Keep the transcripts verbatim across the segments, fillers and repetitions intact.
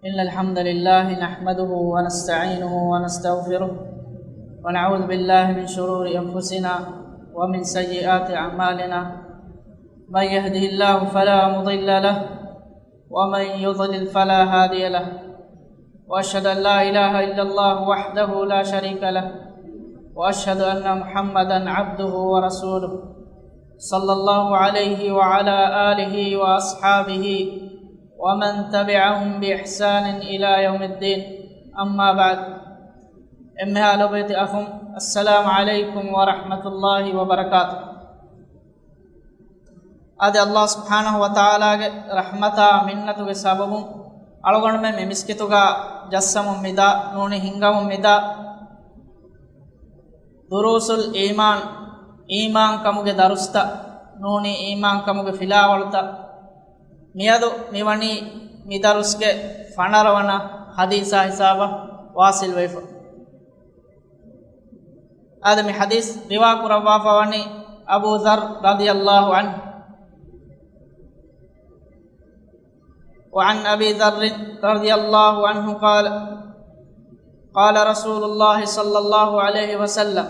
إن الحمد لله نحمده ونستعينه ونستغفره، ونعوذ بالله من شرور أنفسنا ومن سيئات أعمالنا. من يهده الله فلا مضل له، ومن يضلل فلا هادي له. وأشهد أن لا إله إلا الله وحده لا شريك له، وأشهد أن محمدا عبده ورسوله، صلى الله عليه وعلى آله وأصحابه ومن تبعهم بإحسان إلى يوم الدين. أما بعد. އެންމެހާ ލޮބުވެތި އަޚުން، السلام عليكم ورحمة الله وبركاته. އަދި ﷲ ސުބްޙާނަހޫ ވަތަޢާލާގެ ރަޙްމަތާ މިންނަތުގެ ސަބަބުން އަޅުގަނޑުމެން މި މިސްކިތުގަ ޖައްސަމުން މިދާ، ނޫނީ ހިންގަމުން މިދާ، ދުރޫސުލް އީމާން، އީމާންކަމުގެ ދަރުސްތައް، ނޫނީ އީމާންކަމުގެ ފިލާވަޅުތައް، މިއަދު މިވަނީ މި ދަރުސްގެ ފަނަރަ ވަނަ ޙަދީޘާ ހިސާބަށް ވާޞިލްވެފަ. އާދެ، މި ޙަދީޘް ރިވާ ކުރައްވާފަ ވަނީ އަބޫ ޛައްރު ރަޟިޔަﷲ ޢަންހު. وعن أبي ذر رضي الله عنه قال، قال رسول الله صلى الله عليه وسلم،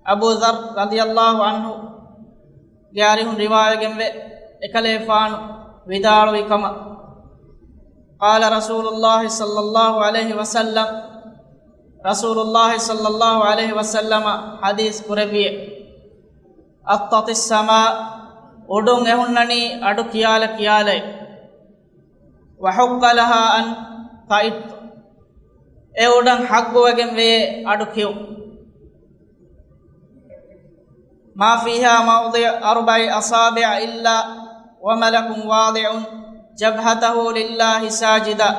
އަބޫ ޛައްރު ރަޟިޔަﷲ ޢަންހުގެ އަރިހުން ރިވާވެގެންވޭ، އެކަލޭފާނު ވިދާޅުވި ކަމަށް، قال رسول الله صلى الله عليه وسلم، ރަސޫލުﷲ ޞައްލަﷲ ޢަލައިހި ވަސައްލަމަ ޙަދީޘް ކުރެއްވިއޭ، أطت السماء، އުޑުން އެހުންނަނީ އަޑު ކިޔާލަ ކިޔާލައި، وحق لها أن تطئ، އެ އުޑަށް ޙައްޤުވެގެންވޭ އަޑު ކިޔުން. ما فيها موضع أربع أصابع إلا وملك واضع جبهته لله ساجدا.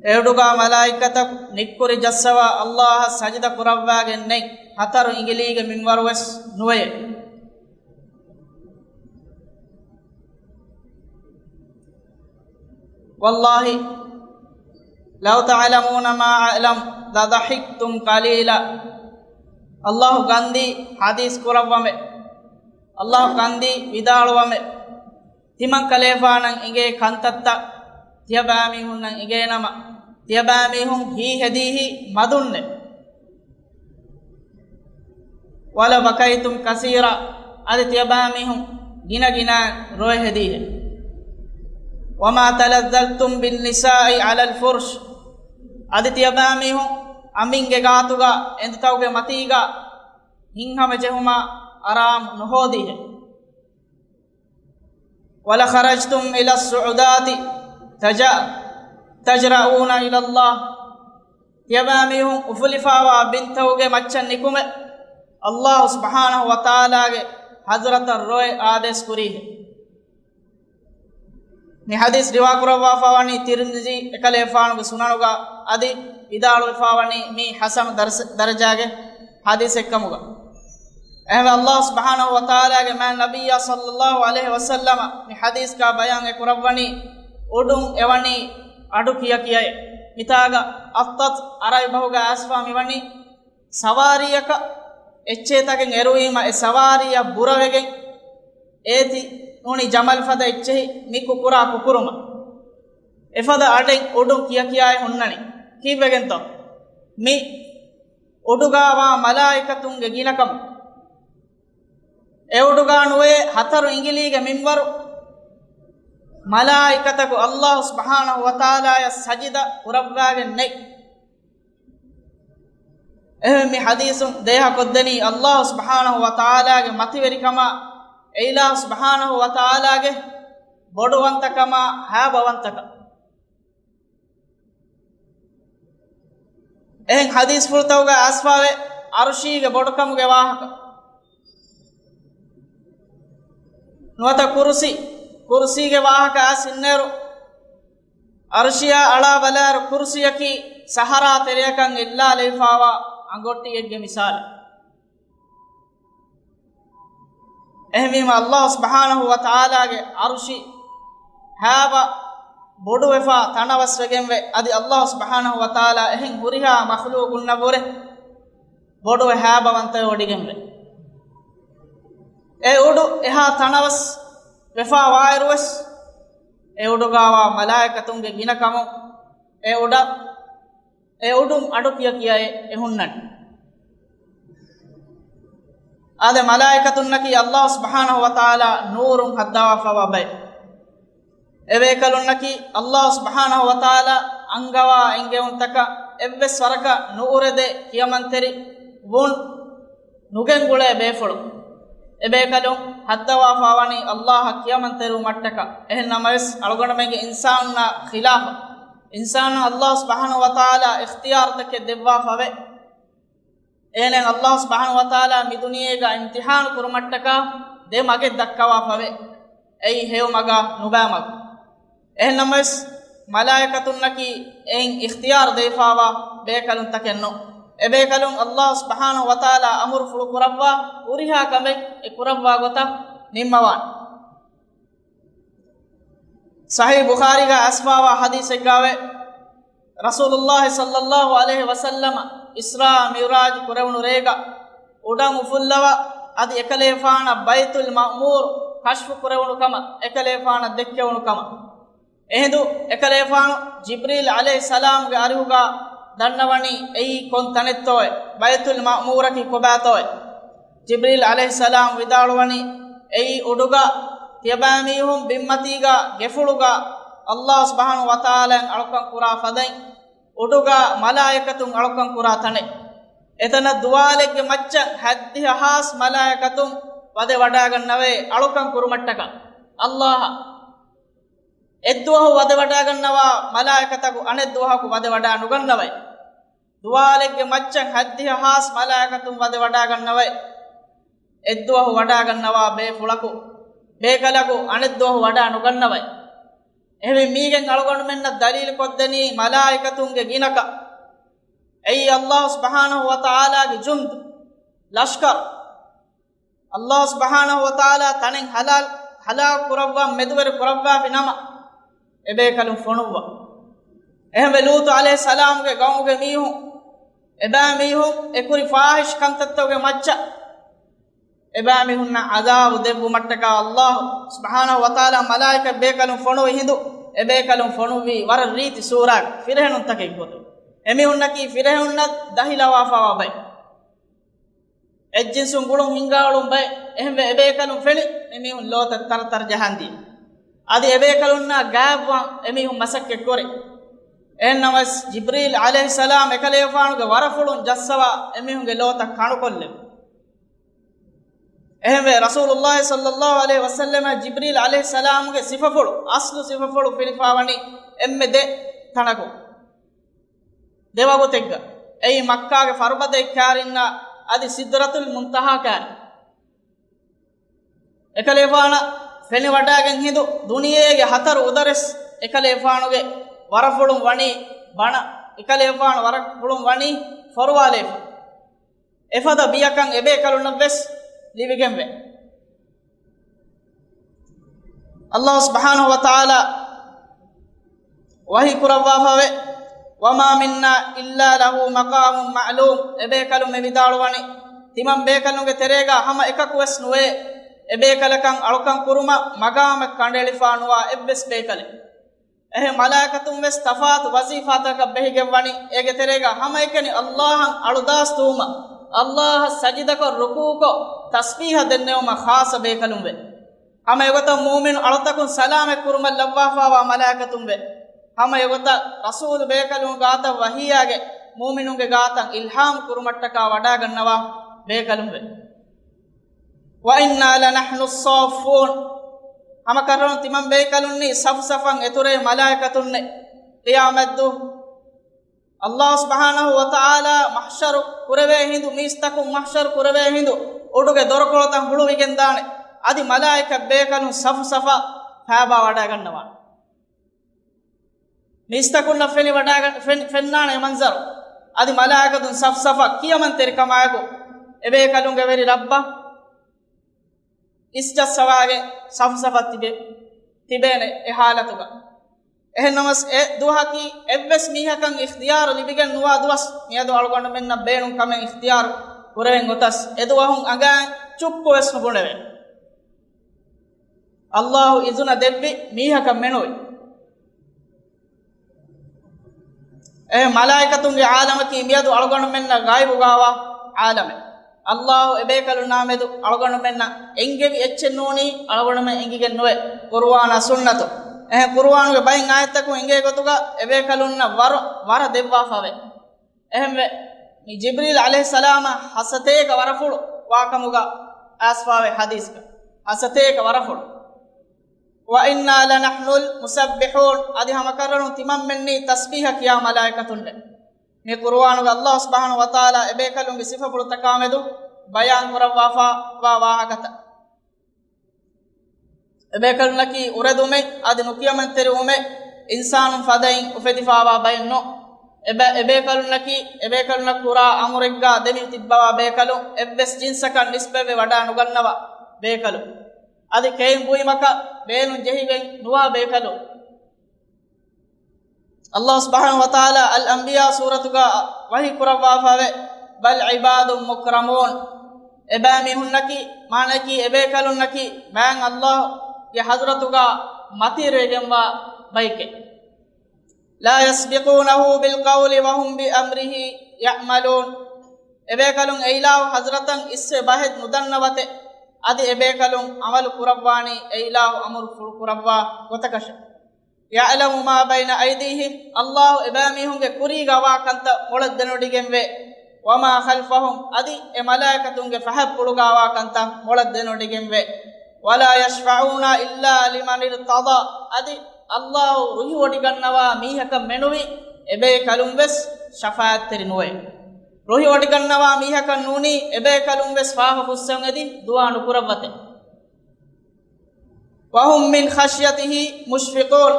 އެއުޑުގަ މަލާއިކަތަކު ނިއްކުރި ޖައްސަވާ ﷲ އަށް ސަޖިދަ ކުރައްވާގެން ނެތް، ހަތަރު އިނގިލީގެ މިންވަރުވެސް ނުވެޔޭ. والله لو تعلمون ما أعلم لضحكتم قليلا. ﷲ ކަންދީ ޙަދީޘް ކުރައްވަމެ، ﷲ ކަންދީ ވިދާޅުވަމެ، ތިމަން ކަލޭފާނަށް އިނގޭ ކަންތައްތައް ތިޔަބައިމީހުންނަށް އިނގޭނަމަ، ތިޔަބައިމީހުން ހީ ހެދީހީ މަދުންނެ. ولبكيتم كثيرا، އަދި ތިޔަބައިމީހުން ގިނަ ގިނައިން ރޮއެ ހެދީހެ. وما تلذذتم بالنساء على الفرش، އަދި ތިޔަބައިމީހުން އަނބިންގެ ގާތުގަ އެނދުތަކުގެ މަތީގަ ހިތްހަމަޖެހުމާ އަރާމު ނުހޯދީހެ. ولخرجتم إلى الصعودات تج-، تجرؤون إلى الله. ތިޔަބައިމީހުން އުފުލިފާވާ ބިންތަކުގެ މައްޗަށް ނިކުމެ، ﷲ ސުބްޙާނަހޫ ވަތަޢާލާގެ ޙަޟްރަތަށް ރޮއެ އާދޭސް ކުރީހެ. މި ޙަދީޘް ރިވާކުރައްވާފަ ވަނީ ތިރްމިޒީ އެކަލޭފާނުގެ ސުނަނުގަ، އަދި ވިދާޅުވެފަ ވަނީ މީ ޙަސަނު ދަރަސް-، ދަރަޖާގެ ޙަދީޘެއްކަމުގަ. އެހެންވެ، ﷲ ސުބްޙާނަހޫ ވަތަޢާލާގެ މާތް ނަބިއްޔާ ޞައްލަﷲ ޢަލައިހި ވަސައްލަމަ މި ޙަދީޘްގަ ބަޔާން އެ ކުރައްވަނީ، އުޑުން އެވަނީ އަޑު ކިޔަ ކިޔައޭ. މިތާގަ އައްޠަތް ޢަރަބި ބަހުގަ އައިސްފަ މިވަނީ ސަވާރީއަކަށް އެއްޗެއްތަކެއް އެރުވީމަ އެ ސަވާރީއަށް ބުރަވެގެން އޭތި ނޫނީ ޖަމަލް ފަދަ އެއްޗެހި މި ކުކުރާ ކުކުރުމަށް. އެފަދަ އަޑެއް އުޑުން ކިޔަ ކިޔާއެ ހުންނަނީ. ކީއްވެގެންތޯ؟ މި އުޑުގާވާ މަލާއިކަތުންގެ ގިނަކަމު. އެ އުޑުގާ ނުވޭ ހަތަރު އިނގިލީގެ މިންވަރު މަލާއިކަތަކު ﷲ ސުބްޙާނަހޫ ވަތަޢާލާއަށް ސަޖިދަ ކުރައްވާގެން ނެތް. އެހެން މި ޙަދީޘުން ދޭހަކޮށްދެނީ ﷲ ސުބްޙާނަހޫ ވަތަޢާލާގެ މަތިވެރިކަމާ، އެއިލާހު ސުބްޙާނަހޫ ވަތަޢާލާގެ ބޮޑުވަންތަކަމާ ހައިބަވަންތަކަން. އެހެން ޙަދީޘްފުޅުތަކުގަ އައިސްފާވޭ ޢަރުޝީގެ ބޮޑުކަމުގެ ވާހަކަ. ނުވަތަ ކުރުސީ، ކުރުސީގެ ވާހަކަ އައިސް އިންނައިރު، ޢަރުޝިޔާ އަޅާ ބަލާއިރު ކުރުސިއަކީ ސަހަރާ ތެރެއަކަށް އެއްލާލެވިފާވާ އަނގޮއްޓިއެއްގެ މިސާލެއް. އެހެންވީމަ، ﷲ ސުބްޙާނަހޫ ވަތަޢާލާގެ ޢަރުޝި ހައިބަ ބޮޑުވެފާ ތަނަވަސްވެގެންވެ، އަދި ﷲ ސުބްޙާނަހޫ ވަތަޢާލާ އެހެން ހުރިހާ މަޚްލޫޤުންނަށްވުރެ ބޮޑުވެ ހައިބަވަންތަވެވޮޑިގެންވެ. އެ އުޑު އެހާ ތަނަވަސް ވެފާ ވާއިރުވެސް، އެ އުޑުގާވާ މަލާއިކަތުންގެ ގިނަކަމުން އެ އުޑަށް، އެ އުޑުން އަޑު ކިޔަ ކިޔައޭ އެ ހުންނަނީ. އާދެ، މަލާއިކަތުންނަކީ އައްލާހު ސުބްޙާނަހު ވަތަޢާލާ ނޫރުން ހައްދަވާފަވާ ބައެއް. އެބޭކަލުންނަކީ އައްލާހު ސުބްޙާނަހު ވަތަޢާލާ އަންގަވާ އެންގެވުންތަކަށް އެއްވެސް ވަރަކަށް ނުއުރެދޭ ކިޔަމަންތެރި ވުން ނުގެންގުޅޭ ބޭފުޅުން. އެބޭކަލުން ހައްދަވާފާވަނީ އައްލާހަށް ކިޔަމަންތެރިވުމަށްޓަކާ. އެހެންނަމަވެސް، އަޅުގަނޑުމެންގެ އިންސާނުންނާ ޚިލާފަށް، އިންސާނުން އައްލާހު ސުބްޙާނަހު ވަތަޢާލާ އިޚްތިޔާރުތަކެއް ދެއްވާފަވޭ. އޭނައަށް އައްލާހު ސުބްޙާނަހު ވަތަޢާލާ މި ދުނިޔޭގަ އިމްތިޙާނު ކުރުމަށްޓަކާ ދެ މަގެއް ދައްކަވާފަވޭ. އެއީ ހެޔޮ މަގާ ނުބައި މަގު. އެހެންނަމަވެސް، މަލާއިކަތުންނަކީ އެއިން އިޚްތިޔާރު ދެވިފާވާ ބޭކަލުންތަކެއް ނޫން. އެބޭކަލުން އައްލާހު ސުބްޙާނަހު ވަތަޢާލާ އަމުރުފުޅު ކުރައްވާ ހުރިހާ ކަމެއް އެ ކުރައްވާ ގޮތަށް ނިންމަވާނެ. ޞަޙީޙު ބުޚާރީގަ އައިސްފާވާ ޙަދީޘެއްގައެވެ. ރަސޫލުއްލާހި ޞައްލައްލާހު ޢަލައިހި ވަސައްލަމަ އިސްރާ މިޢުރާޖު ކުރެވުނު ރޭގަ އުޑަށް އުފުއްލަވާ، އަދި އެކަލޭފާނަށް ބައިތުލް މަޢުމޫރު ކަޝްފު ކުރެވުނު ކަމަށް އެކަލޭފާނަށް ދެއްކެވުނު ކަމަށް. އެހިނދު އެކަލޭފާނު ޖިބްރީލް ޢަލައިހިއްސަލާމްގެ އަރިހުގަ ދަންނަވަނީ އެއީ ކޮން ތަނެއްތޯއޭ، ބައިތުލް މަޢުމޫރަކީ ކޮބާތޯއޭ؟ ޖިބްރީލް ޢަލައިހިއްސަލާމް ވިދާޅުވަނީ، އެއީ އުޑުގަ ތިޔަބައިމީހުން ބިންމަތީގަ ގެފުޅުގަ އައްލާހު ސުބްޙާނަހު ވަތަޢާލާއިން އަޅުކަން ކުރާ ފަދައިން، އުޑުގަ މަލާއިކަތުން އަޅުކަން ކުރާ ތަނެއް. އެތަނަށް ދުވާލެއްގެ މައްޗަށް ހަތްދިހަ ހާސް މަލާއިކަތުން ވަދެ ވަޑައިގަންނަވައޭ އަޅުކަން ކުރުމަށްޓަކާ. އައްލާހަށް އެއްދުވަހު ވަދެ ވަޑައިގަންނަވާ މަލާއިކަތަކު އަނެއް ދުވަހަކު ވަދެ ވަޑައި ނުގަންނަވައޭ. ދުވާލެއްގެ މައްޗަށް ހަތްދިހަ ހާސް މަލާއިކަތުން ވަދެ ވަޑައިގަންނަވައޭ. އެއްދުވަހު ވަޑައިގަންނަވާ ބޭފުޅަކު، ބޭކަލަކު އަނެއްދުވަހު ވަޑައި ނުގަންނަވައޭ. އެހެންވެ، މީގެން އަޅުގަނޑުމެންނަށް ދަލީލު ކޮށްދެނީ މަލާއިކަތުންގެ ގިނަކަން. އެއީ އައްލާހު ސުބްޙާނަހު ވަތަޢާލާގެ ޖުންދު، ލަޝްކަރު. އައްލާހު ސުބްޙާނަހު ވަތަޢާލާ ތަނެއް ހަލާލް، ހަލާކު ކުރައްވާ މެދުވެރި ކުރައްވާފި ނަމަ، އެބޭކަލުން ފޮނުއްވާ. އެހެންވެ، ލޫޠު ޢަލައިހިއްސަލާމުގެ ގައުމުގެ މީހުން، އެބައިމީހުން އެކުރި ފާޙިޝް ކަންތައްތަކުގެ މައްޗަށް އެބައިމީހުންނަށް ޢަޛާބު ދެއްވުމަށްޓަކާ އައްލާހު ސުބްޙާނަހު ވަތަޢާލާ މަލާއިކަތް ބޭކަލުން ފޮނުވި ހިނދު، އެބޭކަލުން ފޮނުއްވީ ވަރަށް ރީތި ސޫރާގެ ފިރިހެނުންތަކެއް ގޮތުން. އެމީހުންނަކީ ފިރިހެނުންނަށް ދަހިލަވާފަވާ ބައެއް. އެއްޖިންސުން ގުޅުން ހިންގާއުޅުން ބައެއް. އެހެންވެ، އެބޭކަލުން ފެނި އެމީހުން ލޯތައް ތަރަތަރަ ޖަހަންދީ. އަދި އެބޭކަލުންނާ ގާތްވާން އެމީހުން މަސައްކަތް ކުރި. އެހެންނަމަވެސް، ޖިބްރީލް ޢަލައިހިއްސަލާމް އެކަލޭފާނުގެ ވަރަފުޅުން ޖައްސަވާ އެމީހުންގެ ލޯތައް ކަނޑުކޮށްލެވި. އެހެންވެ، ރަސޫލުއްލާހި ޞައްލައްލާހު ޢަލައިހި ވަސައްލަމަށް ޖިބްރީލް ޢަލައިހިއްސަލާމުގެ ސިފަފުޅު، އަސްލު ސިފަފުޅު ފެނިފާވަނީ އެންމެ ދެ ތަނަކު. ދެ ވަގުތެއްގަ. އެއީ މައްކާގެ ފަރުބަދައެއް ކާރިންނާ އަދި ސިދްރަތުލް މުންތަހާ ކާރި. އެކަލޭފާނަށް ފެނިވަޑައިގެން ހިނދު ދުނިޔޭގެ ހަތަރު އުދަރެސް އެކަލޭފާނުގެ ވަރަފުޅުން ވަނީ ބަނަ، އެކަލޭފާނު ވަރަފުޅުން ވަނީ ފޮރުވާލައިފަ. އެފަދަ ބިޔަކަން އެބޭކަލުންނަށް ވެސް ލިބިގެންވޭ. އައްލާހު ސުބްޙާނަހު ވަތަޢާލާ ވަޙީ ކުރައްވާފަވޭ، "وما منا إلا له مقام معلوم." އެބޭކަލުން މި ވިދާޅުވަނީ، ތިމަން ބޭކަލުންގެ ތެރޭގަ ހަމަ އެކަކު ވެސް ނުވޭ، އެބޭކަލަކަށް އަޅުކަން ކުރުމަށް މަގާމެއް ކަނޑައެޅިފާ ނުވާ އެއްވެސް ބޭކަލެއް. އެހެން މަލާއިކަތުން ވެސް ތަފާތު ވަޒީފާތަކަށް ބެހިގެންވަނީ، އޭގެ ތެރޭގަ ހަމައެކަނި އައްލާހަށް އަޅުދާސް ދުވުމަށް، އައްލާހަށް ސަޖިދަކޮށް ރުކޫޢުކޮށް، ތަސްބީޙަ ދެންނެވުމަށް ޚާއްޞަ ބޭކަލުން ވޭ. ހަމަ އެގޮތަށް މުއުމިނު އަޅުތަކުން ސަލާމަތް ކުރުމަށް ލައްވާފާވާ މަލާއިކަތުން ވޭ. ހަމަ އެގޮތަށް ރަސޫލު ބޭކަލުން ގާތަށް ވަޙީއާގެ މުއުމިނުންގެ ގާތަށް އިލްހާމް ކުރުމަށްޓަކާ ވަޑާގަންނަވާ ބޭކަލުން ވޭ. "وإنا لنحن الصافون." ހަމަކަށަވަރުން ތިމަން ބޭކަލުންނީ ސަފުސަފަށް އެތުރޭ މަލާއިކަތުންނޭ. ޤިޔާމަތްދުވަހު އައްލާހު ސުބްޙާނަހު ވަތަޢާލާ މަޙްޝަރު ކުރެވޭ ހިނދު، މީސްތަކުން މަޙްޝަރު ކުރެވޭ ހިނދު، އުޑުގެ ދޮރުކޮޅުތައް ހުޅުވިގެންދާނެ. އަދި މަލާއިކަތް ބޭކަލުން ސަފުސަފަށް ފައިބާ ވަޑައިގަންނަވާނެ. މީސްތަކުންނަށް ފެނި ވަޑައިގަ-، ފެން-، ފެންނާނެ އެ މަންޒަރު. އަދި މަލާއިކަތުން ސަފުސަފަށް ކިޔަމަންތެރިކަމާއެކު އެބޭކަލުންގެ ވެރި ރައްބަށް އިސްޖައްސަވާގެން ސަފުސަފަށް ތިބެ-، ތިބޭނެ އެ ހާލަތުގަ. އެހެންނަމަވެސް، އެ ދުވަހަކީ އެއްވެސް މީހަކަށް އިޚްތިޔާރު ލިބިގެން ނުވާ ދުވަސް. މިއަދު އަޅުގަނޑުމެންނަށް ބޭނުން ކަމެއް އިޚްތިޔާރު ކުރެވެން ގޮތަސް، އެ ދުވަހުން އަނގައިން ޗުއްޕު ވެސް ނުބުނެވޭ. އައްލާހު އިޒުނަ ދެއްވި މީހަކަށް މެނުވި. އެ މަލާއިކަތުންގެ ޢާލަމަކީ މިއަދު އަޅުގަނޑުމެންނަށް ޣައިބުގާވާ ޢާލަމެއް. ﷲ އެބޭކަލުންނާމެދު އަޅުގަނޑުމެންނަށް އެންގެވި އެއްޗެއް ނޫނީ އަޅުގަނޑުމެން އެނގިގެން ނުވޭ. ޤުރުއާނާ ސުންނަތު. އެހެން ޤުރުއާނުގެ ބައެއް އާޔަތްތަކުން އެނގޭ ގޮތުގަ އެބޭކަލުންނަށް ވަރު، ވަރަށް ދެއްވާފަވޭ. އެހެންވެ، މި ޖިބްރީލް ޢަލައިހިއްސަލާމަށް ހަސަތޭކަ ވަރަފުޅު ވާކަމުގަ އައިސްފާވޭ ޙަދީޘްގަ. ހަސަތޭކަ ވަރަފުޅު. وَإِنَّا لَنَحْنُ الْمُسَبِّحُونَ. އަދި ހަމަކަށަވަރުން ތިމަންމެންނީ ތަސްބީޙަ ކިޔާ މަލާއިކަތުންނޭ. މި ޤުރުއާނުގަ ﷲ ސުބްޙާނަހޫ ވަތަޢާލާ އެބޭކަލުންގެ ސިފަފުޅުތަކާމެދު ބަޔާން ކުރައްވާފަވާ ވާހަކަތައް. އެބޭކަލުންނަކީ އުރެދުމެއް އަދި ނުކިޔަމަންތެރިވުމެއް އިންސާނުން ފަދައިން އުފެދިފާވާ ބައެއް ނޫން. އެބަ-، އެބޭކަލުންނަކީ އެބޭކަލުންނަށް ކުރާ އަމުރެއްގާ ދެމިތިއްބަވާ ބޭކަލުން، އެއްވެސް ޖިންސަކަށް ނިސްބަތްވެ ވަޑާ ނުގަންނަވާ ބޭކަލުން. އަދި ކެއިން ބުއިމަކަށް ބޭނުން ޖެހިގެން ނުވާ ބޭކަލުން. ﷲ ސުބްޙާނަހޫ ވަތަޢާލާ އަލް އަންބިޔާ ސޫރަތުގަ ވަޙީ ކުރައްވާފަވޭ، بَلْ عِبَادٌ مُكْرَمُونَ. އެބައިމީހުންނަކީ، މާނައަކީ އެބޭކަލުންނަކީ، މާތް ﷲގެ ޙަޟްރަތުގަ މަތިވެރިވެގެންވާ ބައެކޭ. لَا يَسْبِقُونَهُ بِالْقَوْلِ وَهُمْ بِأَمْرِهِ يَعْمَلُونَ. އެބޭކަލުން އެއިލާހު ޙަޟްރަތަށް އިސްވެ ބަހެއް ނުދަންނަވަތެ، އަދި އެބޭކަލުން ޢަމަލު ކުރައްވާނީ އެއިލާހު އަމުރުފުޅު ކުރައްވާ ގޮތަކަށެ. يَعْلَمُ مَا بَيْنَ أَيْدِيهِمْ. ﷲ އެބައިމީހުންގެ ކުރީގަވާ ކަންތައް މޮޅަށް ދެނެވޮޑިގެންވޭ. وَمَا خَلْفَهُمْ. އަދި އެ މަލާއިކަތުންގެ ފަހަތްޕުޅުގަވާ ކަންތައް މޮޅަށް ދެނެވޮޑިގެންވޭ. وَلَا يَشْفَعُونَ إِلَّا لِمَنِ ارْتَضَىٰ. އަދި ﷲ ރުހިވޮޑިގަންނަވާ މީހަކަށް މެނުވީ އެބޭކަލުން ވެސް ޝަފާޢަތްތެރި ނުވޭ. ރުހިވޮޑިގަންނަވާ މީހަކަށް ނޫނީ އެބޭކަލުން ވެސް ފާފަ ފުއްސެވުން އެދި ދުޢާ ނުކުރައްވަތެ. وَهُمْ مِنْ خَشْيَتِهِ مُشْفِقُونَ.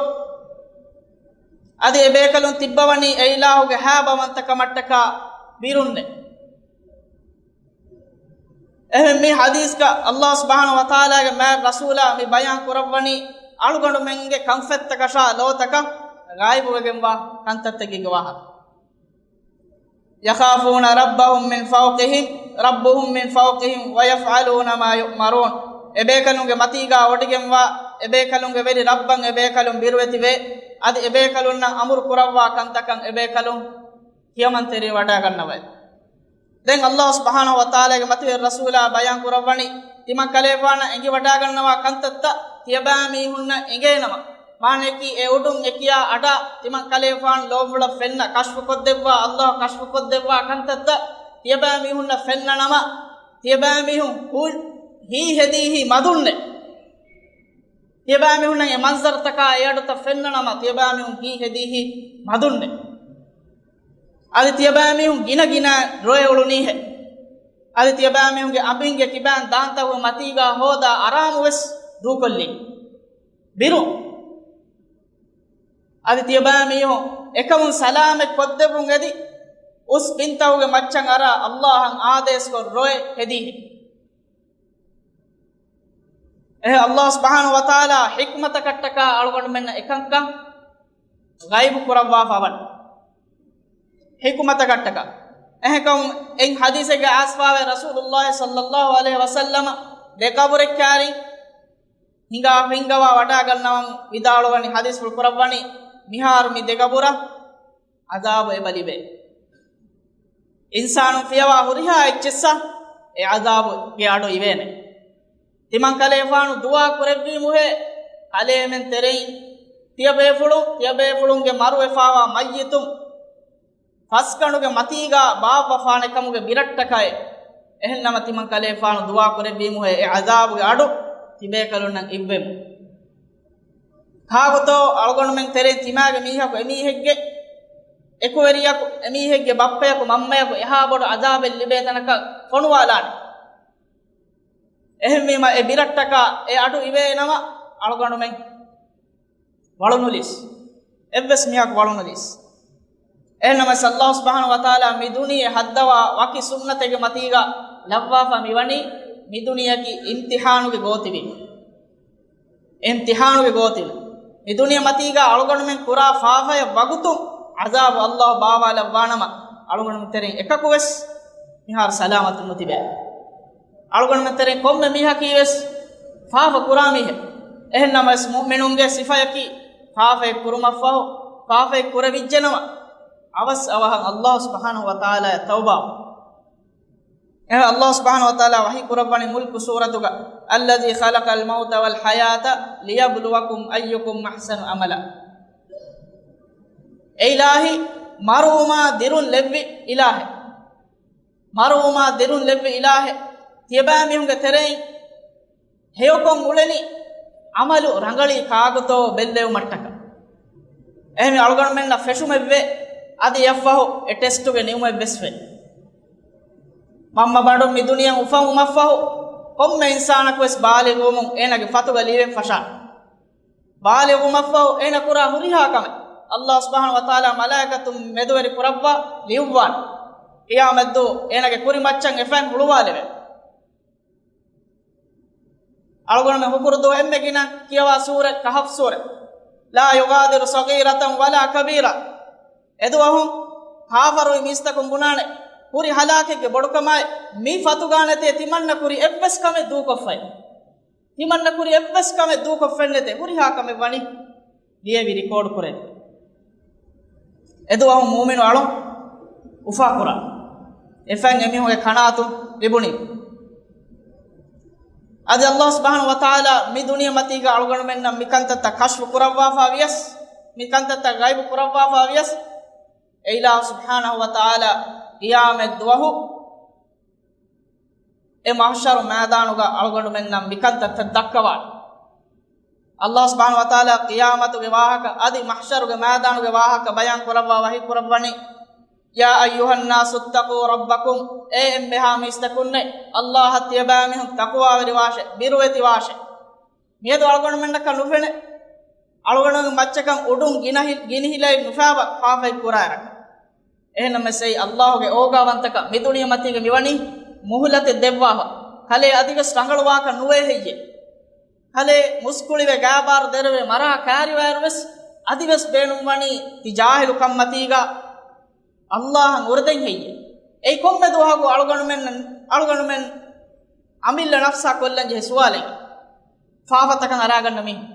އަދި އެބޭކަލުން ތިއްބަވަނީ އެއިލާހުގެ ހައިބަވަންތަކަމަށްޓަކާ ބިރުންނެ. އެހެން މި ޙަދީޘްގަ ﷲ ސުބްޙާނަހޫ ވަތަޢާލާގެ މާތް ރަސޫލާ މި ބަޔާން ކުރައްވަނީ އަޅުގަނޑުމެންގެ ކަންފަތްތަކަށާ ލޯތަކަށް ޣައިބުވެގެންވާ ކަންތައްތަކެއްގެ ވާހަކަ. يَخَافُونَ رَبَّهُمْ مِنْ فَوْقِهِمْ، رَبُّهُمْ مِنْ فَوْقِهِمْ، وَيَفْعَلُونَ مَا يُؤْمَرُونَ. އެބޭކަލުންގެ މަތީގާ ވޮޑިގެންވާ، އެބޭކަލުންގެ ވެރި ރައްބަށް އެބޭކަލުން ބިރުވެތިވޭ، އަދި އެބޭކަލުންނަށް އަމުރު ކުރައްވާ ކަންތަކަށް އެބޭކަލުން ކިޔަމަންތެރިވެ ވަޑާގަންނަވައި. ދެން ﷲ ސުބްޙާނަހޫ ވަތަޢާލާގެ މަތިވެރި ރަސޫލާ ބަޔާން ކުރައްވަނީ، ތިމަން ކަލޭފާނަށް އެނގިވަޑާގަންނަވާ ކަންތައްތައް ތިޔަބައިމީހުންނަށް އެނގޭނަމަ، މާނައަކީ އެ އުޑުން އެ ކިޔާ އަޑާ ތިމަން ކަލޭފާނު ލޯފުޅަށް ފެންނަ ކަޝްފުކޮށްދެއްވާ، ﷲ ކަޝްފުކޮށްދެއްވާ ކަންތައްތައް ތިޔަބައިމީހުންނަށް ފެންނަނަމަ، ތިޔަބައިމީހުން ހު-، ހީ ހެދީހީ މަދުންނެ. ތިޔަބައިމީހުންނަށް އެ މަންޒަރުތަކާ އެ އަޑުތައް ފެންނަނަމަ، ތިޔަބައިމީހުން ހީ ހެދީހީ މަދުންނެ. އަދި ތިޔަބައިމީހުން ގިނަ ގިނަ ރޮއެ އުޅުނީހެ. އަދި ތިޔަބައިމީހުންގެ އަނބިންގެ ކިބައިން ދާންތަކުގެ މަތީގާ ހޯދާ އަރާމުވެސް ދޫކޮށްލީ. ބިރު. އަދި ތިޔަބައިމީހުން އެކަމުން ސަލާމަތް ކޮށްދެއްވުން އެދި، އުސް ބިންތަކުގެ މައްޗަށް އަރާ ﷲއަށް އާދޭސްކޮށް ރޮއެ ހެދީހެ. އެހެ ﷲ ސުބްޙާނަހޫ ވަތަޢާލާ ޙިކްމަތަކަށްޓަކާ އަޅުގަނޑުމެންނަށް އެކަންކަން ޣައިބު ކުރައްވާފަވަން. ޙިކުމަތަކަށްޓަކާ. އެހެންކަމުން އެއް ޙަދީޘެއްގަ އައިސްފާވޭ ރަސޫލުﷲ ޞައްލަﷲ ޢަލައިހި ވަސައްލަމަ ދެ ޤަބުރެއް ކާރިން ހިނގާ، ހިންގަވާ ވަޑާގަންނަވަން ވިދާޅުވަނީ، ޙަދީޘްފުޅު ކުރައްވަނީ، މިހާރު މި ދެ ޤަބުރަށް ޢަޛާބު އެބަ ލިބޭ. އިންސާނުން ފިޔަވާ ހުރިހާ އެއްޗިއްސަށް އެ ޢަޛާބުގެ އަޑު އިވޭނެ. ތިމަން ކަލޭފާނު ދުޢާ ކުރެއްވީމުހޭ، ކަލޭމެން ތެރެއިން ތިޔަބޭފުޅުން، ތިޔަބޭފުޅުންގެ މަރުވެފާވާ މައްޔިތުން ފަސްގަނޑުގެ މަތީގާ ބާއްވަފާނެ ކަމުގެ ބިރަށްޓަކައި. އެހެންނަމަ ތިމަން ކަލޭފާނު ދުޢާ ކުރެއްވީމުހޭ، އެ ޢަޛާބުގެ އަޑު ތިބޭކަލުންނަށް އިއްވެމު. ކާކުތޯ އަޅުގަނޑުމެން ތެރެއިން ތިމާގެ މީހަކު އެމީހެއްގެ އެކުވެރިޔަކު، އެމީހެއްގެ ބައްޕަޔަކު މަންމަޔަކު އެހާ ބޮޑު ޢަޛާބެއް ލިބޭ ތަނަކަށް ފޮނުވާލާނެ. އެހެންވީމަ އެ ބިރަށްޓަކާ އެ އަޑު އިވޭނަމަ އަޅުގަނޑުމެން ވަޅުނުލީސް. އެއްވެސް މީހަކު ވަޅުނުލީސް. އެހެންނަމަވެސް ﷲ ސުބްޙާނަހޫ ވަތަޢާލާ މި ދުނިޔެ ހައްދަވާ ވަކި ސުންނަތެއްގެ މަތީގަ ލައްވާފަ މިވަނީ މި ދުނިޔެއަކީ އިމްތިޙާނުގެ ގޯތިވީމަ. އިމްތިޙާނުގެ ގޯތިވީމަ. މި ދުނިޔެ މަތީގަ އަޅުގަނޑުމެން ކުރާ ފާފަޔަށް ވަގުތުން ޢަޛާބު ﷲ ބާވާލައްވާނަމަ، އަޅުގަނޑުމެން ތެރެއިން އެކަކުވެސް މިހާރު ސަލާމަތުން ނުތިބޭ. އަޅުގަނޑުމެން ތެރެއިން ކޮންމެ މީހަކީވެސް ފާފަ ކުރާ މީހެއް. އެހެންނަމަވެސް މުއުމިނުންގެ ސިފަޔަކީ ފާފައެއް ކުރުމަށްފަހު، ފާފައެއް ކުރެވިއްޖެނަމަ، އަވަސް އަވަހަށް ﷲ ސުބްޙާނަހޫ ވަތަޢާލާއަށް ތައުބާވުން. އެހެން ﷲ ސުބްޙާނަހޫ ވަތަޢާލާ ވަޙީ ކުރައްވަނީ މުލްކު ސޫރަތުގަ، "الذي خلق الموت والحياة ليبلوكم أيكم أحسن عملا." އެ އިލާހީ މަރުވުމާ ދިރުން ލެއްވި އިލާހެއް. މަރުވުމާ ދިރުން ލެއްވި އިލާހެއް. ތިޔަބައިމީހުންގެ ތެރެއިން ހެޔޮކޮށް އުޅެނީ ޢަމަލު ރަނގަޅީ ކާކުތޯ ބެއްލެވުމަށްޓަކަ. އެހެން އަޅުގަނޑުމެންނަށް ފެށުމެއްވޭ، އަދި އެއަށްފަހު އެ ޓެސްޓުގެ ނިމުމެއްވެސް ވޭ. މަންމަ ބަނޑުން މި ދުނިޔެ އުފަންވުމަށްފަހު، ކޮންމެ އިންސާނަކުވެސް ބާލިޣުވުމުން އޭނަގެ ފަތުގަ ލިޔެވެން ފަށާނެ. ބާލިޣުވުމަށްފަހު އޭނަ ކުރާ ހުރިހާ ކަމެއް ﷲ ސުބްޙާނަހޫ ވަތަޢާލާ މަލާއިކަތުން މެދުވެރި ކުރައްވާ ލިޔުއްވާނެ. ޤިޔާމަތްދުވަހު އޭނަގެ ކުރިމައްޗަށް އެފައިން ހުޅުވާލެވޭ. އަޅުގަނޑުމެން ހުކުރު ދުވަހު އެންމެ ގިނަ ކިޔަވާ ސޫރަ ކަހަފް ސޫރަ. "لا يغادر صغيرة ولا كبيرة." އެދުވަހު ކާފަރުވި މީސްތަކުން ބުނާނެ، ހުރި ހަލާކެއްގެ ބޮޑުކަމާއި، މި ފަތުގާ ނެތޭ ތިމަންނަ ކުރި އެއްވެސް ކަމެއް ދޫކޮށްފައި. ތިމަންނަ ކުރި އެއްވެސް ކަމެއް ދޫކޮށްފެންނެތޭ، ހުރިހާ ކަމެއް ވަނީ ލިޔެވި ރިކޯޑް ކުރޭ. އެދުވަހު މުއުމިނު އަޅުން އުފާކުރާ އެފައިން އެމީހުންގެ ކަނާތު ލިބުނީ. އަދި ﷲ ސުބްޙާނަހޫ ވަތަޢާލާ މި ދުނިޔެ މަތީގަ އަޅުގަނޑުމެންނަށް މި ކަންތައްތައް ކަޝްފު ކުރައްވާފާ ވިޔަސް، މި ކަންތައްތައް ޣައިބު ކުރައްވާފާ ވިޔަސް، އެ އިލާހު ސުބްޙާނަހޫ ވަތަޢާލާ ޤިޔާމަތް ދުވަހު އެ މަޙްޝަރު މައިދާނުގަ އަޅުގަނޑުމެންނަށް މިކަންތައްތައް ދައްކަވާނެ. ﷲ ސުބްޙާނަހޫ ވަތަޢާލާ ޤިޔާމަތުގެ ވާހަކަ އަދި މަޙްޝަރުގެ މައިދާނުގެ ވާހަކަ ބަޔާން ކުރައްވާ ވަޙީ ކުރައްވަނީ، "يا أيها الناس اتقوا ربكم." އޭ އެންމެހާ މީސްތަކުންނޭ، ﷲ އަށް ތިޔަބައިމީހުން ތަޤްވާވެރިވާށޭ، ބިރުވެތިވާށޭ. މިއަދު އަޅުގަނޑުމެންނަކަށް ނުފެނޭ، އަޅުގަނޑުގެ މައްޗަކަށް އުޑުން ގިނަހި-، ގިނިހިލައި ނުފާބަ ފާފައެއް ކުރާއިރަކަށް. އެހެންނަމަވެސް އެއީ ﷲ ގެ އޯގާވަންތަކަށް މި ދުނިޔެ މަތީގަ މިވަނީ މުހުލަތެއް ދެއްވާފަ. ކަލޭ އަދިވެސް ރަނގަޅުވާކަށް ނުވޭ ހެއްޔޭ؟ ކަލޭ މުސްކުޅިވެ ގާބާރު ދެރަވެ މަރާ ކާރިވާއިރުވެސް އަދިވެސް ބޭނުންވަނީ ތި ޖާހިލު ކަންމަތީގަ ﷲ އަށް އުރެދެން ހެއްޔޭ؟ އެއީ ކޮންމެ ދުވަހަކު އަޅުގަނޑުމެން، އަޅުގަނޑުމެން އަމިއްލަ ނަފްސާ ކޮށްލަން ޖެހޭ ސުވާލެއް. ފާފަތަކަށް އަރާގަންނަ މީހުން.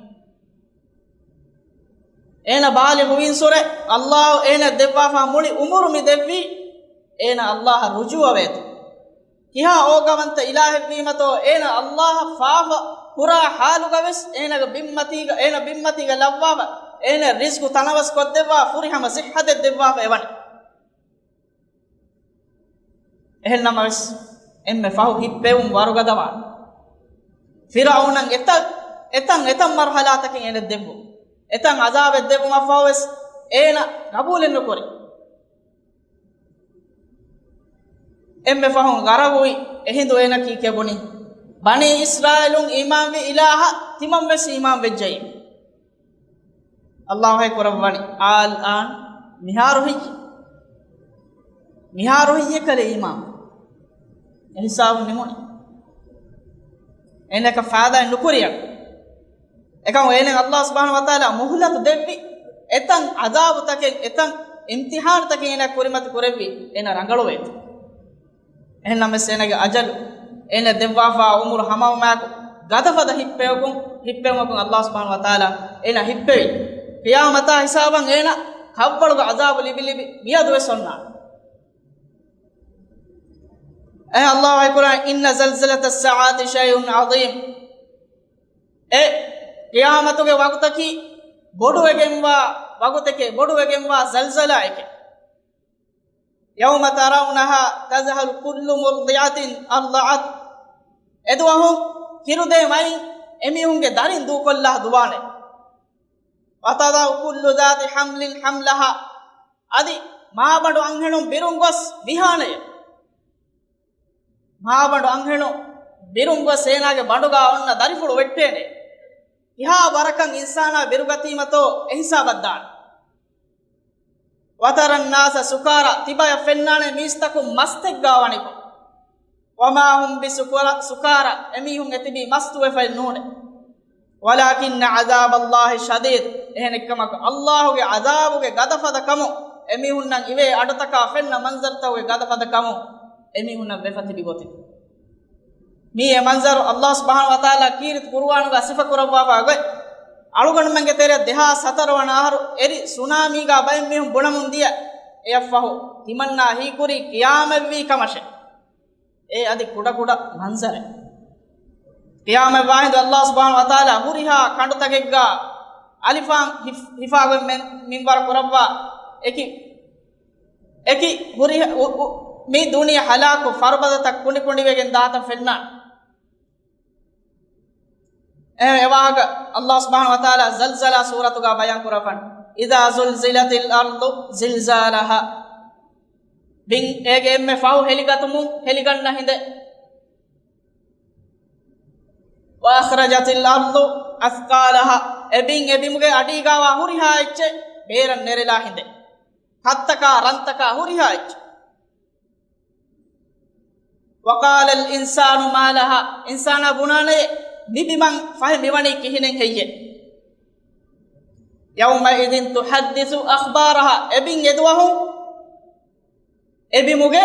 އޭނަ ބާލިޣުވިންސުރެ ﷲ އޭނަ ދެއްވާފާ މުޅި އުމުރު މި ދެއްވީ އޭނަ ﷲ އަށް ރުޖޫޢަވޭތޯ. ކިހާ އޯގާވަންތަ އިލާހެއްވީމަތޯ އޭނަ ﷲ އަށް ފާފަ ކުރާ ޙާލުގަވެސް އޭނަގެ ބިންމަތީގަ، އޭނަ ބިންމަތީގަ ލައްވާފަ، އޭނަ ރިޒްޤު ތަނަވަސް ކޮށްދެއްވާ، ފުރިހަމަ ޞިއްޙަތެއް ދެއްވާފަ އެވަނީ. އެހެންނަމަވެސް، އެންމެ ފަހު ހިއްޕެވުން ވަރުގަދަވާނެ. ފިރުޢައުނަށް އެތައް، އެތަން، އެތަން މަރުޙަލާތަކެއް އޭނަ ދެއްވުން. އެތަން ޢަޛާބެއް ދެއްވުމަށްފަހުވެސް އޭނަ ޤަބޫލެއް ނުކުރި. އެންމެ ފަހުން ޣަރަޤުވި އެހިނދު އޭނަކީ ކެބުނީ، ބަނީ އިސްރާއީލުން އީމާންވި އިލާހަށް ތިމަންވެސް އީމާން ވެއްޖައީ. ﷲ ވަޙީ ކުރައްވަނީ، އާލްއާން، މިހާރު ހެއްޔޭ؟ މިހާރު ހެއްޔޭ ކަލޭ އީމާން؟ އެ ހިސާބު ނިމުނީ. އޭނައަކަށް ފައިދާއެއް ނުކުރިއަށް. އެކަމު އޭނަ ﷲ ސުބްޙާނަހޫ ވަތަޢާލާ މުހުލަތު ދެއްވި، އެތަން ޢަޛާބުތަކެއް، އެތަން އިމްތިޙާނުތަކެއް އޭނަ ކުރިމަތި ކުރެއްވި، އޭނަ ރަނގަޅުވޭތޯ. އެހެންނަމަވެސް އޭނަގެ އަޖަލު، އޭނަ ދެއްވާފާ އުމުރު ހަމަވުމާއެކު، ގަދަފަދަ ހިއްޕެވުމަކުން، ހިއްޕެވުމަކުން ﷲ ސުބްޙާނަހޫ ވަތަޢާލާ އޭނަ ހިއްޕެވި. ޤިޔާމަތާ ހިސާބަށް އޭނަ ކަށްވަޅުގެ ޢަޛާބު ލިބި ލިބި މިއަދުވެސް އޮންނާނެ. އެ ﷲ ވަޙީ ކުރާ، "إن زلزلة الساعة شيء عظيم." އެ ޤިޔާމަތުގެ ވަގުތަކީ ބޮޑުވެގެންވާ ވަގުތެކޭ، ބޮޑުވެގެންވާ ޒަލްޒަލާއެކޭ. "يوم ترونها تذهل كل مرضعة أرضعت." އެދުވަހު ކިރުދޭ މައިން އެމީހުންގެ ދަރިން ދޫކޮށްލާ ދުވާނެ. "وتضع كل ذات حمل حملها." އަދި މާބަނޑު އަންހެނުން ބިރުން ގޮސް ވިހާނެ. މާބަނޑު އަންހެނުން ބިރުން ގޮސް އޭނާގެ ބަނޑުގާ އޮންނަ ދަރިފުޅު ވެއްޓޭނެ. ކިހާ ވަރަކަށް އިންސާނާ ބިރުގަތީމަތޯ އެހިސާބަށް ދާނެ. "وترى الناس سكارى." ތިބަޔަށް ފެންނާނެ މީސްތަކުން މަސްތެއްގާ ވަނިކޮށް. "وما هم بسكارى." އެމީހުން އެތިބީ މަސް ދުވެފައެއް ނޫނޭ. "ولكن عذاب الله شديد." އެހެނެއްކަމަކު، ﷲ ގެ ޢަޛާބުގެ ގަދަފަދަ ކަމުން، އެމީހުންނަށް އިވޭ އަޑުތަކާ ފެންނަ މަންޒަރުތަކުގެ ގަދަފަދަ ކަމުން އެމީހުންނަށް ވެފަ ތިބި ގޮތެއް. މީ އެ މަންޒަރު ﷲ ސުބްޙާނަހޫ ވަތަޢާލާ ކީރިތި ޤުރުއާނުގަ ސިފަކުރައްވާފާ ގޮތް. އަޅުގަނޑުމެންގެ ތެރެއަށް ދެހާސް ހަތަރު ވަނަ އަހަރު އެރި ސުނާމީގާ ބައެއް މީހުން ބުނަމުން ދިޔަ އެއަށްފަހު ތިމަންނާ ހީކުރީ ޤިޔާމަތްވީ ކަމަށެ. އެ އަދި ކުޑަކުޑަ މަންޒަރެއް. ޤިޔާމަތް ވާހިނދު ﷲ ސުބްޙާނަހޫ ވަތަޢާލާ ހުރިހާ ކަނޑުތަކެއްގާ އަލިފާން ހިފް-، ހިފާގޮތް މެން-، މިންވަރު ކުރައްވާ އެކި، އެކި ހުރިހާ އު-، އު-، މި ދުނިޔެ ހަލާކު ފަރުބަދަތައް ކުނޑިކުނޑިވެގެން ދާތަން ފެންނާނެ. އެ، އެ ވާހަކަ ﷲ ސުބްޙާނަހޫ ވަތަޢާލާ ޒަލްޒަލާ ސޫރަތުގާ ބަޔާން ކުރައްވަން. إذا زلزلت الأرض زلزالها. ބިން އޭގެ އެންމެ ފަހު ހެލިގަތުމުން ހެލިގަންނަ ހިނދެއް. وأخرجت الأرض أثقالها. އެ ބިން އެ ބިމުގެ އަޑީގާވާ ހުރިހާ އެއްޗެއް ބޭރަށް ނެރެލާ ހިނދެއް. ހައްތަކާ ރަންތަކާ ހުރިހާ އެއްޗެއް. وقال الإنسان ما لها. އިންސާނާ ބުނާނެ، މި ބިމަށް ފަހެ މިވަނީ ކިހިނެއް ހެއްޔެވެ؟ يومئذ تحدث أخبارها. އެ ބިން އެދުވަހު އެ ބިމުގެ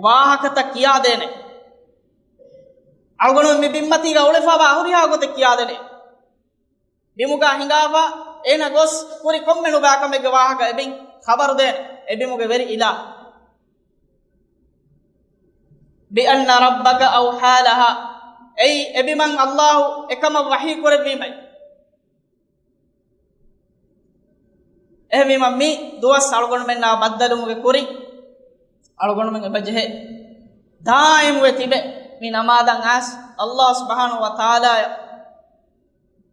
ވާހަކަތައް ކިޔާދޭނެ. އަޅުގަނޑު މި ބިންމަތީގަ އުޅެފަވާ ހުރިހާ ގޮތެއް ކިޔާދޭނެ. ބިމުގާ ހިނގާފަ އޭނަ ގޮސް ކުރި ކޮންމެ ނުބާކަމެއްގެ ވާހަކަ އެ ބިން ޚަބަރު ދޭނެ، އެ ބިމުގެ ވެރި އިލާހު. بأن ربك أوحى لها. އެއީ އެ ބިމަށް ﷲ އެކަމަށް ވަޙީ ކުރެއްވީމައި. އެހެންވީމަ މި ދުވަސް އަޅުގަނޑުމެންނާ ބައްދަލުވުމުގެ ކުރިން އަޅުގަނޑުމެން އެބަޖެހޭ ދާއިމުވެ ތިބެ މި ނަމާދަށް އައިސް ﷲ ސުބްޙާނަހޫ ވަތަޢާލާއަށް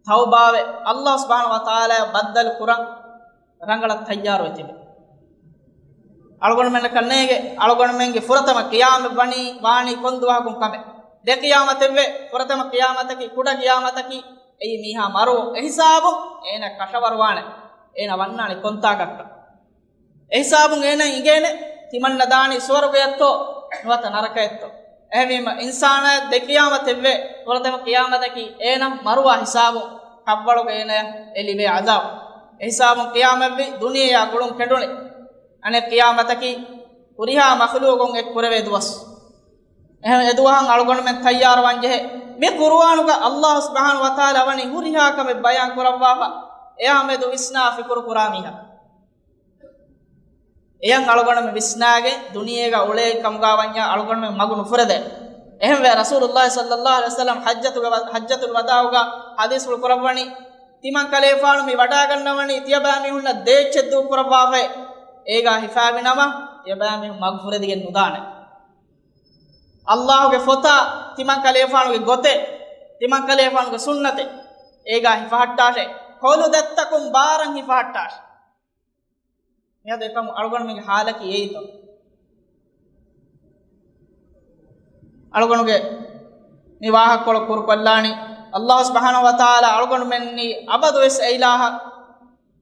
ތައުބާވެ، ﷲ ސުބްޙާނަހޫ ވަތަޢާލާއަށް ބައްދަލު ކުރަން ރަނގަޅަށް ތައްޔާރުވެ ތިބެ. އަޅުގަނޑުމެންނަކަށް ނޭނގެ، އަޅުގަނޑުމެންގެ ފުރަތަމަ ޤިޔާމަތް ވަނީ، ވާނީ ކޮން ދުވަހަކުން ކަމެއް. ދެ ޤިޔާމަތެއްވޭ، ފުރަތަމަ ޤިޔާމަތަކީ، ކުޑަ ޤިޔާމަތަކީ، އެއީ މީހާ މަރުވުން. އެހިސާބުން އޭނަ ކަށަވަރުވާނެ، އޭނަ ވަންނާނެ ކޮންތާކަށްޓަ. އެހިސާބުން އޭނަ އިނގޭނެ، ތިމަންނަ ދާނީ ސުވަރުގެއަށްތޯ ނުވަތަ ނަރަކަޔަށްތޯ. އެހެންވީމަ، އިންސާނާ ދެ ޤިޔާމަތެއްވޭ، ފުރަތަމަ ޤިޔާމަތަކީ އޭނަ މަރުވާ ހިސާބު، ކަށްވަޅުގަ އޭނަޔަށް އެ ލިބޭ ޢަޛާބު. އެހިސާބުން ޤިޔާމަތްވީ، ދުނިޔެޔާ ގުޅުން ކެނޑުނެ. އަނެއް ޤިޔާމަތަކީ، ހުރިހާ މަޚްލޫޤުން އެއްކުރެވޭ ދުވަސް. އެހެން އެދުވަހަށް އަޅުގަނޑުމެން ތައްޔާރުވާންޖެހޭ. މި ޤުރުއާނުގަ ﷲ ސުބްޙާނަހޫ ވަތަޢާލާ ވަނީ ހުރިހާ ކަމެއް ބަޔާން ކުރައްވާފަ، އެއާމެދު ވިސްނާ ފިކުރު ކުރާ މީހާ. އެޔަށް އަޅުގަނޑުމެން ވިސްނާގެން ދުނިޔޭގަ އުޅޭ ކަމުގާ ވަންޏާ އަޅުގަނޑުމެން މަގު ނުފުރެދޭ. އެހެންވެ، ރަސޫލުﷲ ޞައްލަﷲ ޢަލައިހި ވަސައްލަމް ޙައްޖަތުގެ ވަ-، ޙައްޖަތުލް ވަދާޢުގަ ޙަދީޘްފުޅު ކުރައްވަނީ، ތިމަން ކަލޭފާނު މި ވަޑާގަންނަވަނީ ތިޔަބައިމީހުންނަށް ދޭއްޗެއް ދޫކުރައްވާފައި. އޭގާ ހިފާވި ނަމަ، ތިޔަބައިމީހުން މަގު ފުރެދިގެން ނުދާނެ. ﷲގެ ފޮތާ، ތިމަން ކަލޭފާނުގެ ގޮތެއް، ތިމަން ކަލޭފާނުގެ ސުންނަތެއް، އޭގާ ހިފަހައްޓާށޭ. ކޮލު ދައްތަކުން ބާރަށް ހިފަހައްޓާށޭ. މިއަދު އެކަމު އަޅުގަނޑުމެންގެ ޙާލަކީ އެއީތޯ؟ އަޅުގަނޑުގެ މި ވާހަކަކޮޅު ކުރުކޮށްލާނީ، ﷲ ސުބްޙާނަހޫ ވަތަޢާލާ އަޅުގަނޑުމެންނީ އަބަދުވެސް އެއިލާހަށް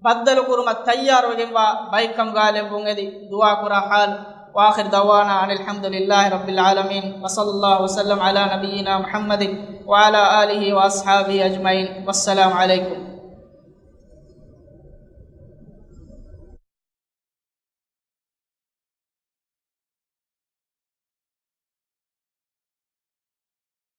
ބައްދަލުކުރުމަށް ތައްޔާރުވެގެންވާ ބައެއްކަމުގާ ލެއްވުން އެދި ދުޢާކުރާ ޙާލު. وآخر دعوانا أن الحمد لله رب العالمين، وصلى الله وسلم على نبينا محمد وعلى آله وأصحابه أجمعين، والسلام عليكم.